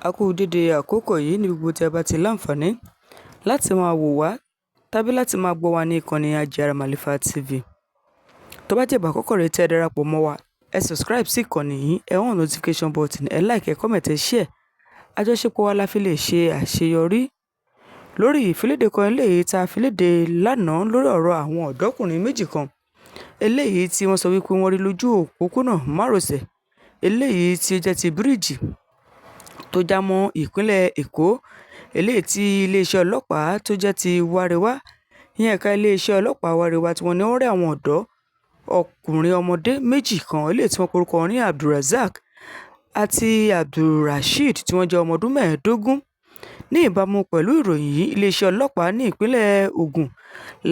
A kú dédé àkókò yìí ní gbogbo tí ẹ bá ti láǹfààní láti máa wò wá tàbí láti máa gbọ́ wa ní ìkànnì Ajíára Màlífà TV. Tó bá jẹ́ ìgbà àkọ́kọ́ rẹ̀ tí ẹ darapọ̀ mọ́ wa, ẹ subscribe sí ìkànnì yìí, ẹ on notification button, ẹ like, ẹ comment, ẹ share. Àjọṣepọ̀ wa la fi lè ṣe àṣeyọrí. Lórí ìfiléde kan eléyìí tá a fi léde lánàá lórí ọ̀rọ̀ àwọn ọ̀dọ́kùnrin méjì kan eléyìí tí wọ́n sọ wípé wọ́n rí lójú òpópónà márosẹ̀ eléyìí tí ó jẹ́ ti bíríìjì tó já mọ́ ìpínlẹ̀ Èkó, eléyìí tí iléeṣẹ́ ọlọ́pàá tó jẹ́ ti Wárẹwá, ìyẹn ẹ̀ka iléeṣẹ́ ọlọ́pàá Wárẹwá tí wọ́n ní wọ́n rí àwọn ọ̀dọ́ ọkùnrin ọmọdé méjì kan eléyìí tí wọ́n porúkọ wọn ní Abdulrasaq àti Abdulrasheed tí wọ́n jẹ́ ọmọ ọdún 15. Ní ìbámu pẹ̀lú ìròyìn yìí, iléeṣẹ́ ọlọ́pàá ní ìpínlẹ̀ Ògùn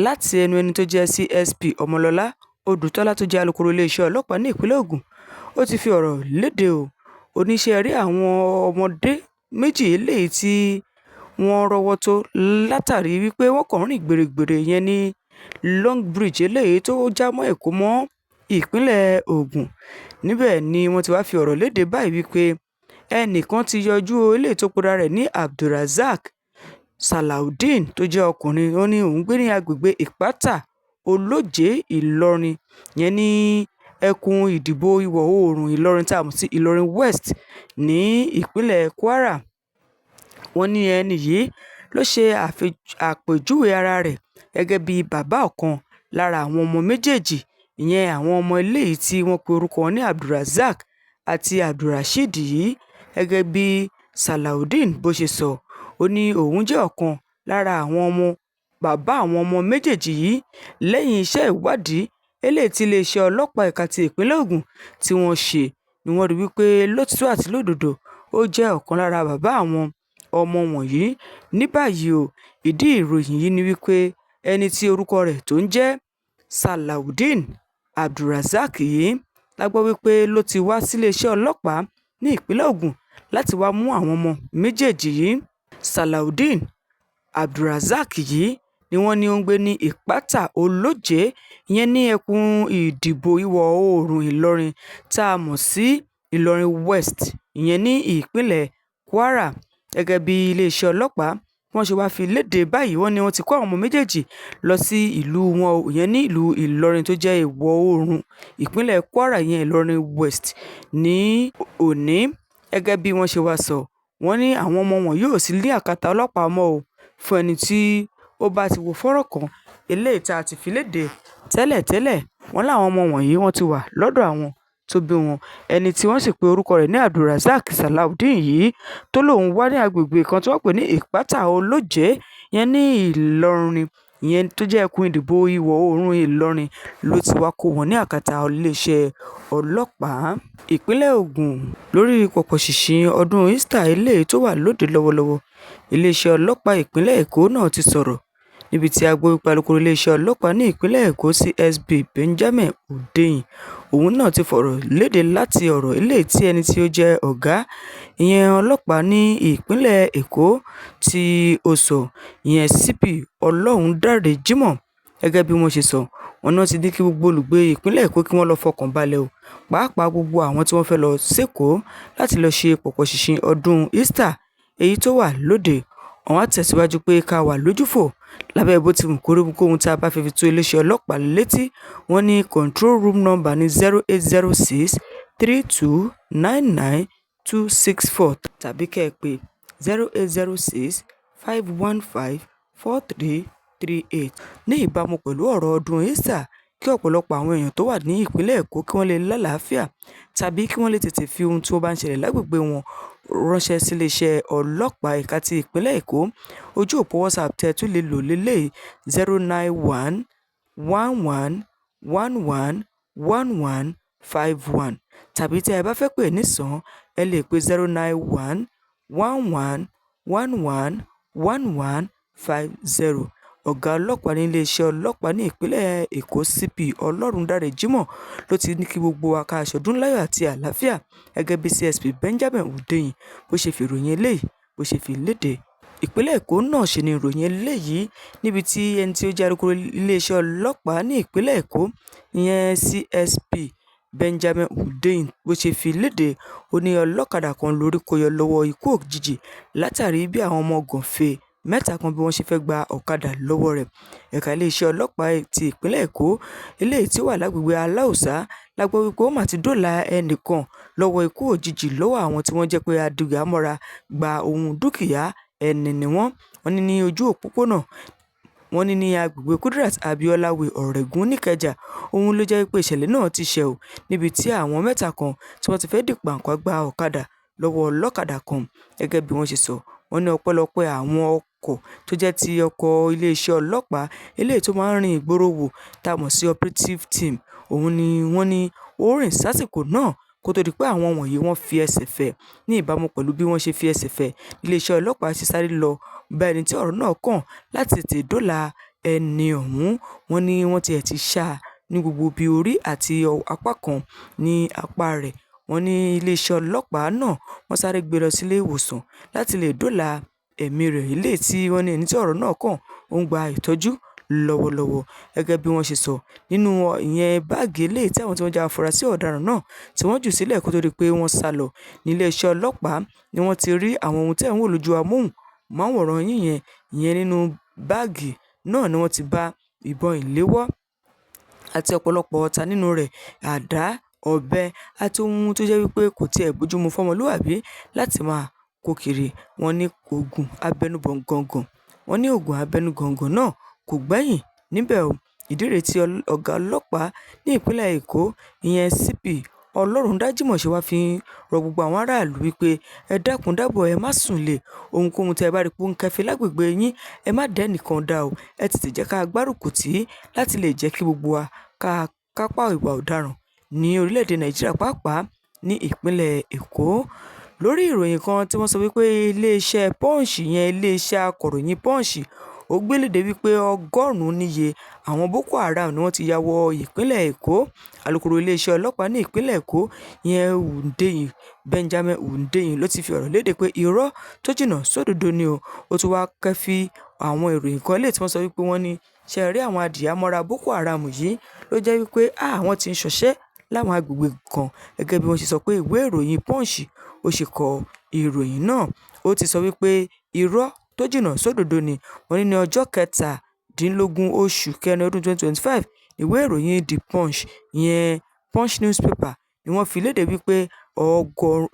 láti ẹnu ẹni tó jẹ́ CSP Ọmọlọ́lá Odùtọ́lá tó jẹ́ alūkkóró iléeṣẹ́ ọlọ́pàá ní ìpínlẹ̀ Ògùn, ó ti fi ọ̀rọ̀ léde o. Oníṣẹ́ rí àwọn ọmọdé méjì eléyìí tí wọ́n rọ́wọ́ tó látàrí wípé wọ́n kàn ń rìn gbèrègbèrè yẹn ní Long Bridge eléyìí tó já mọ́ Èkó mọ́ ìpínlẹ̀ Ògùn. Níbẹ̀ ni wọ́n ti wá fi ọ̀rọ̀ léde báyìí wípé ẹnìkan ti yọjú eléyìí tó pera rẹ̀ ní Abdulrasaq Salaudeen tó jẹ́ ọkùnrin. Ó ní òun gbé ní agbègbè Ìpátà, Olójé, Ìlọrin, yẹn ní ẹkùn ìdìbò ìwọ̀ oòrùn Ìlọrin tá a mọ̀ sí Ìlọrin West ní ìpínlẹ̀ Kwara. Wọ́n ní ẹni yìí ló ṣe àpèjúwe ara rẹ̀ gẹ́gẹ́ bí bàbá ọ̀kan lára àwọn ọmọ méjèèjì, ìyẹn àwọn ọmọ eléyìí tí wọ́n pe orúkọ wọn ní Abdulrasaq àti Abdulrasheed yìí. Gẹ́gẹ́ bí Salaudeen bó ṣe sọ, ó ní òun jẹ́ ọ̀kan lára àwọn ọmọ bàbá àwọn ọmọ méjèèjì yìí. Lẹ́yìn iṣẹ́ ìwádìí eléyìí tí iléeṣẹ́ ọlọ́pàá ẹ̀ka ti ìpínlẹ̀ Ògùn tí wọ́n ṣe ni wọ́n rí wípé lótìtọ́ àti lódodo ó jẹ́ ọ̀kan lára bàbá àwọn ọmọ wọ̀nyí. Ní báyìí o, ìdí ìròyìn yìí ni wípé ẹni tí orúkọ rẹ̀ tó ń jẹ́ Salaudeen Abdulrasaq yìí la gbọ́ wípé ló ti wá síléeṣẹ́ ọlọ́pàá ní ìpínlẹ̀ Ògùn láti wá mú àwọn ọmọ méjèèjì yìí. Salaudeen Abdulrasaq yìí ni wọ́n ní ó ń gbé ní Ìpátà, Olójé, ìyẹn ní ẹkùn ìdìbò ìwọ̀ oòrùn Ìlọrin tá a mọ̀ sí Ìlọrin West, ìyẹn ní ìpínlẹ̀ Kwara. Gẹ́gẹ́ bí iléeṣẹ́ ọlọ́pàá bí wọ́n ṣe wáá fi léde báyìí, wọ́n ní wọ́n ti kó àwọn ọmọ méjèèjì lọ sí ìlú wọn, ìyẹn ní ìlú Ìlọrin tó jẹ́ ìwọ̀ oòrùn ìpínlẹ̀ Kwara, ìyẹn Ìlọrin West ní òní. Gẹ́gẹ́ bí wọ́n ṣe wá sọ, wọ́n ní àwọn ọmọ wọn yóò sì ní àkàtà ọlọ́pàá mọ́ o fún ẹni tí ó bá ti wo fọ́nrán kan eléyìí tá a ti fi léde tẹ́lẹ̀tẹ́lẹ̀. Wọ́n láwọn ọmọ wọ̀nyí wọ́n ti wà lọ́dọ̀ àwọn tó bí wọn. Ẹni tí wọ́n sì pe orúkọ rẹ̀ ní Abdulrasaq Salaudeen yìí tó lóun wà ní agbègbè kan tí wọ́n pè ní Ìpátà, Olójé, yẹn ní Ìlọrin, ìyẹn tó jẹ́ ẹkùn ìdìbò ìwọ̀ oòrùn Ìlọrin ló ti wá kó wọn ní àkàtà iléeṣẹ́ ọlọ́pàá ìpínlẹ̀ Ògùn. Lórí pọ̀pọ̀ṣìnṣìn ọdún Easter eléyìí tó wà lóde lọ́wọ́lọ́wọ́, iléeṣẹ́ ọlọ́pàá ìpínlẹ̀ Èkó náà ti sọ̀rọ̀ níbi tí a gbọ́ wípé alūkkóró iléeṣẹ́ ọlọ́pàá ní ìpínlẹ̀ Èkó CSP Benjamin Hundeyin òun náà ti fọ̀rọ̀ léde láti ọ̀rọ̀ eléyìí tí ẹni tí ó jẹ́ ọ̀gá ìyẹn ọlọ́pàá ní ìpínlẹ̀ Èkó tí ó sọ, ìyẹn CP Ọlọ́rundáre Jimoh. Gẹ́gẹ́ bí wọ́n ṣe sọ, wọ́n ní wọ́n ti ní kí gbogbo olùgbé ìpínlẹ̀ Èkó kí wọ́n lọ́ọ́ fọkàn balẹ̀ o, pàápàá gbogbo àwọn tí wọ́n fẹ́ lọ sẹ́kọ̀ọ́ láti lọ́ọ́ ṣe pọ̀pọ̀ṣìnṣìn ọdún Easter èyí tó wà lóde. Wọ́n á tẹ̀síwájú pé ká wà lójúfò lábẹ́ bó ti wù kó rí, ohunkóhun tá a bá fẹ́ fi tó iléeṣẹ́ ọlọ́pàá létí, wọ́n ní control room number ní 08063299264 tàbí kẹ́ ẹ pé 08065154338. Ní ìbámu pẹ̀lú ọ̀rọ̀ ọdún Easter, kí ọ̀pọ̀lọpọ̀ àwọn èèyàn tó wà ní ìpínlẹ̀ Èkó kí wọ́n lè lálàáfíà tàbí kí wọ́n lè tètè fi ohun tí ó bá ń ṣẹlẹ̀ lágbègbè wọn ránṣẹ́ síléeṣẹ́ ọlọ́pàá ẹ̀ka ti ìpínlẹ̀ Èkó, ojú òpó WhatsApp tẹ́ ẹ tún lè lò lélẹ́yìí 09111111151, tàbí tẹ́ ẹ bá fẹ́ pè nísàn, ẹ lè pe 09111111150. Ọ̀gá ọlọ́pàá níléeṣẹ́ ọlọ́pàá ní ìpínlẹ̀ Èkó CP Ọlọ́rundáre Jimoh ló ti ní kí gbogbo wa ká ṣọdún láyọ̀ àti àlàáfíà, gẹ́gẹ́ bí CSP Benjamin Hundeyin bó ṣe fi ìròyìn eléyìí bó ṣe fi léde. Ìpínlẹ̀ Èkó náà ṣe ní ìròyìn eléyìí níbi tí ẹni tí ó jẹ́ alūkkóró iléeṣẹ́ ọlọ́pàá ní ìpínlẹ̀ Èkó, ìyẹn CSP Benjamin Hundeyin bó ṣe fi léde, ó ní ọlọ́kadà kan lórí kó yọ lọ́wọ́ ikú òjijì látàrí bí àwọn ọmọ gànfẹ́ mẹ́ta kan bí wọ́n ṣe fẹ́ gba ọ̀kadà lọ́wọ́ rẹ̀. Ẹ̀ka iléeṣẹ́ ọlọ́pàá ti ìpínlẹ̀ Èkó eléyìí tí ó wà lágbègbè Aláùsá la gbọ́ wípé ó mà ti dóòlà ẹnìkan lọ́wọ́ ikú òjijì lọ́wọ́ àwọn tí wọ́n jẹ́ pé adigbámọ́ra gba ohun dúkìá ẹni ni wọ́n. Wọ́n ní ní ojú òpópónà, wọ́n ní ní agbègbè Kudirat Abiola Way, Ọ̀rẹ́gun, Níkẹjà, òun ló jẹ́ pé ìṣẹ̀lẹ̀ náà ti ṣẹ̀ ò níbi tí àwọn mẹ́ta kan tí wọ́n ti fẹ́ dìpàǹpá gba ọ̀kadà lọ́wọ́ ọlọ́kadà kan. Gẹ́gẹ́ bí wọ́n ṣe sọ, wọ́n ní ọpẹ́lọpẹ́ àwọn ọkọ̀ tó jẹ́ ti ọkọ̀ iléeṣẹ́ ọlọ́pàá eléyìí tó máa ń rin ìgboro wò tá a mọ̀ sí operative team, òun ni wọ́n ní ó rìn sásìkò náà kó tó di pé àwọn wọ̀nyí wọ́n fi ẹsẹ̀ fẹ́. Ní ìbámu pẹ̀lú bí wọ́n ṣe fi ẹsẹ̀ fẹ́, iléeṣẹ́ ọlọ́pàá ṣe sáré lọ bá ẹni tí ọ̀rọ̀ náà kàn láti tètè dóòlà ẹni ọ̀hún. Wọ́n ní wọ́n tiẹ̀ ti ṣá a ní gbogbo ibi orí àti apá kan ní apá rẹ̀. Wọ́n ní iléeṣẹ́ ọlọ́pàá náà wọ́n sáré gbé lọ sílé ìwòsàn láti lè dóòlà ẹ̀mí rẹ̀, eléyìí tí wọ́n ní ẹni tí ọ̀rọ̀ náà kàn ó ń gba ìtọ́jú lọ́wọ́lọ́wọ́. Gẹ́gẹ́ bí wọ́n ṣe sọ, nínú ìyẹn báàgì eléyìí tí àwọn tí wọ́n jẹ́ afurasí ọ̀daràn náà tí wọ́n jù sílẹ̀ kó tó di pé wọ́n sá lọ ní iléeṣẹ́ ọlọ́pàá ni wọ́n ti rí àwọn ohun tẹ́ ń wò lójú amóhùnmáwòrán yín yẹn. Ìyẹn nínú báàgì náà ni wọ́n ti bá ìbọn ìléwọ́ àti ọ̀pọ̀lọpọ̀ ọta nínú rẹ̀, àdá, ọ̀bẹ àti ohun tó jẹ́ wípé kò tiẹ̀ bójúmu fọ́mọlúàbí láti máa kó kiri. Wọ́n ní oògùn abẹnugọ̀ngọ̀, wọ́n ní oògùn abẹnugọ̀ngọ̀ náà kò gbẹ́yìn níbẹ̀ o. Ìdí rèé tí ọ̀gá ọlọ́pàá ní ìpínlẹ̀ Èkó, ìyẹn CP Ọlọ́rundájímọ̀, ṣe wá fi ń rọ gbogbo àwọn aráàlú wípé ẹ dákun dábọ̀, ẹ má sùn lé ohunkóhun tí ẹ bá rí pé ó ń kẹfin lágbègbè yín, ẹ má dẹ́nìkan dá o, ẹ tètè jẹ́ ká gbárùkù tì í láti lè jẹ́ kí gbogbo wa ká kápá ìwà ọ̀daràn ní orílẹ̀-èdè Nàìjíríà, pàápàá ní ìpínlẹ̀ Èkó. Lórí ìròyìn kan tí wọ́n sọ wípé iléeṣẹ́ Punch, yẹn iléeṣẹ́ akọ̀ròyìn Punch, ó gbéléde wípé 100 níye àwọn Boko Haram ni wọ́n ti ya wọ ìpínlẹ̀ Èkó. Alūkkóró iléeṣẹ́ ọlọ́pàá ní ìpínlẹ̀ Èkó, ìyẹn Hundeyin, Benjamin Hundeyin, ló ti fi ọ̀rọ̀ léde pé irọ́ tó jìnnà sódodo ni o. Ó tún wá kẹ́fí àwọn ìròyìn kan eléyìí tí wọ́n sọ wípé wọ́n ní ṣe rí àwọn adìhámọ́ra Boko Haram yìí ló jẹ́ wípé àwọn ti ń ṣọṣẹ́ láwọn agbègbè kan, gẹ́gẹ́ bí wọ́n ṣe sọ pé ìwé ìròyìn Punch ó ṣe kọ ìròyìn náà. Ó ti sọ wípé irọ́ tó jìnnà sódodo ni. Wọ́n ní ní ọjọ́ 17 oṣù kẹrin ọdún 2025, ìwé ìròyìn The Punch, ìyẹn Punch newspaper, ni wọ́n fi léde wípé 100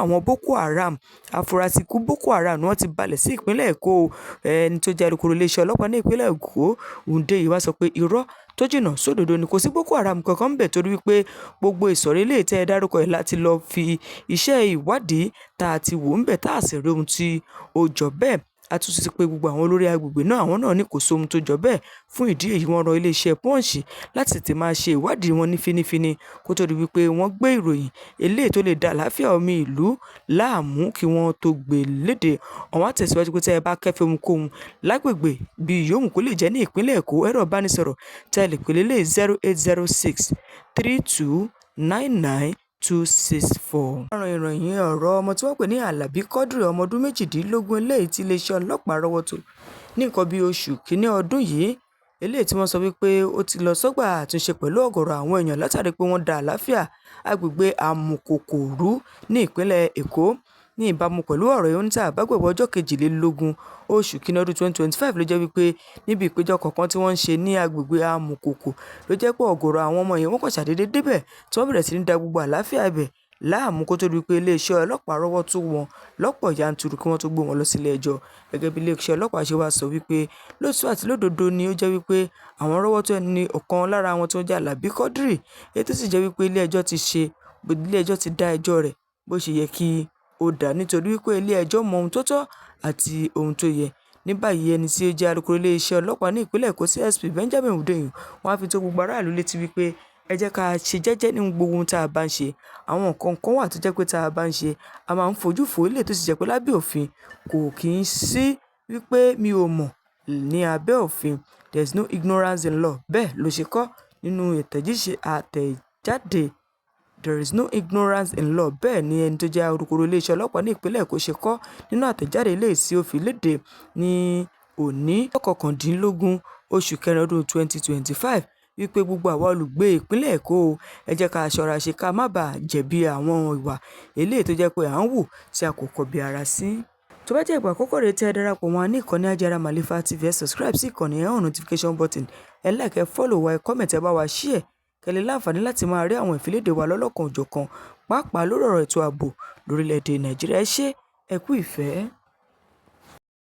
àwọn Boko Haram, afurasí ikú Boko Haram, ni wọ́n ti balẹ̀ sí ìpínlẹ̀ Èkó. Ẹni tó jẹ́ alūkkóró iléeṣẹ́ ọlọ́pàá ní ìpínlẹ̀ Èkó, Hundeyin, wá sọ pé irọ́ tó jìnnà sódodo ni, kò sí Boko Haram kankan ńbẹ̀, torí wípé gbogbo ìsọ̀rí eléyìí tẹ́ ẹ dárúkọ yìí láti lọ fi iṣẹ́ ìwádìí tá a ti wò ńbẹ̀ tá a sì rí ohun tí ó jọ bẹ́ẹ̀. A tún ti pé gbogbo àwọn olórí agbègbè náà, àwọn náà ní kò sóhun tó jọ bẹ́ẹ̀. Fún ìdí èyí, wọ́n rọ iléeṣẹ́ Punch láti tètè máa ṣe ìwádìí wọn ní fínífíní kó tó di wípé wọ́n gbé ìròyìn eléyìí tó lè da àlàáfíà omi ìlú láàmú kí wọ́n tó gbé léde. Àwọn á tẹ̀síwájú pé tẹ́ ẹ bá kẹ́fín ohunkóhun lágbègbè bí yòówù kó lè jẹ́ ní ìpínlẹ̀ Èkó, ẹ̀rọ ìbánisọ̀rọ̀ tẹ́ ẹ lè pè lélẹ̀ 0806 32 99 264. Ọ̀ràn ìròyìn ọ̀rọ̀ ọmọ tí wọ́n pè ní Alábí Quadri, ọmọ ọdún 18, eléyìí tí iléeṣẹ́ ọlọ́pàá rọ́wọ́ tó ní nǹkan bíi oṣù kínní ọdún yìí, eléyìí tí wọ́n sọ wípé ó ti lọ sọ́gbà àtúnṣe pẹ̀lú ọ̀gọ̀ọ̀rọ̀ àwọn èèyàn látàrí pé wọ́n da àlàáfíà agbègbè Amúkòkò rú ní ìpínlẹ̀ Èkó. Ní ìbámu pẹ̀lú ọ̀rọ̀ yìí, ó ní tá a bá gbàgbé, ọjọ́ 22 oṣù kínní ọdún 2025 ló jẹ́ wípé níbi ìpéjọ kọ̀ọ̀kan tí wọ́n ń ṣe ní agbègbè Amúkòkò ló jẹ́ pé ọ̀gọ̀ọ̀rọ̀ àwọn ọmọ yẹn wọ́n kàn ṣàdédé débẹ̀ tí wọ́n bẹ̀rẹ̀ sí ní da gbogbo àlàáfíà ibẹ̀ láàmú kó tó di wípé iléeṣẹ́ ọlọ́pàá rọ́wọ́ tó wọn lọ́pọ̀ yanturu kí wọ́n tó gbé wọn lọ sílé ẹjọ́. Gẹ́gẹ́ bí iléeṣẹ́ ọlọ́pàá ṣe wá sọ wípé lóòótọ́ àti lódodo ni ó jẹ́ wípé àwọn rọ́wọ́ tó ẹni ọ̀kan lára àwọn tó ń jẹ́ Alábí Quadri, èyí tó sì jẹ́ wípé ilé ẹjọ́ ti dá ẹjọ́ rẹ̀ bó ṣe yẹ kí ó dá, nítorí wípé ilé ẹjọ́ mọ ohun tó tọ́ àti ohun tó yẹ. Ní báyìí, ẹni tí ó jẹ́ alūkkóró iléeṣẹ́ ọlọ́pàá ní ìpínlẹ̀ Èkó, CSP Benjamin Hundeyin, wọ́n á fi tó gbogbo aráàlú létí wípé ẹ jẹ́ ká ṣe jẹ́jẹ́ nínú gbogbo ohun tá a bá ń ṣe. Àwọn nǹkan kan wà tó jẹ́ pé tá a bá ń ṣe, a máa ń fojú fò ó lè tó sì jẹ́ pé lábẹ́ òfin kò kí ń sí wípé mi ò mọ̀ ní abẹ́ òfin. There is no ignorance in law. Bẹ́ẹ̀ ló ṣe kọ nínú àtẹ̀jáde. There is no ignorance in law. Bẹ́ẹ̀ ni ẹni tó jẹ́ alūkkóró iléeṣẹ́ ọlọ́pàá ní ìpínlẹ̀ Èkó ṣe kọ nínú àtẹ̀jáde eléyìí tí ó fi léde ní òní ọjọ́ 19 oṣù kẹrin ọdún 2025. Wípé gbogbo àwa olùgbé ìpínlẹ̀ Èkó, ẹ jẹ́ ká ṣọ́ra ṣe ká má bàa jẹ̀bi àwọn ìwà eléyìí tó jẹ́ pé à ń hù tí a kò kọbi ara sí. Tó bá jẹ́ ìgbà àkọ́kọ́ rèé tẹ́ ẹ darapọ̀ mọ́ wa ní ìkànnì Ajára Màlífà TV, ẹ subscribe sí ìkànnì, ẹ on notification button, ẹ like, ẹ follow wa, ẹ comment, ẹ bá wa share, kẹ́ lè láǹfààní láti máa rí àwọn ìfiléde wa lọ́lọ́kan-ò-jọ̀kan, pàápàá lórí ọ̀rọ̀ ètò ààbò lórílẹ̀‐èdè Nàìjíríà. Ẹ ṣé, ẹ kú ìfẹ́.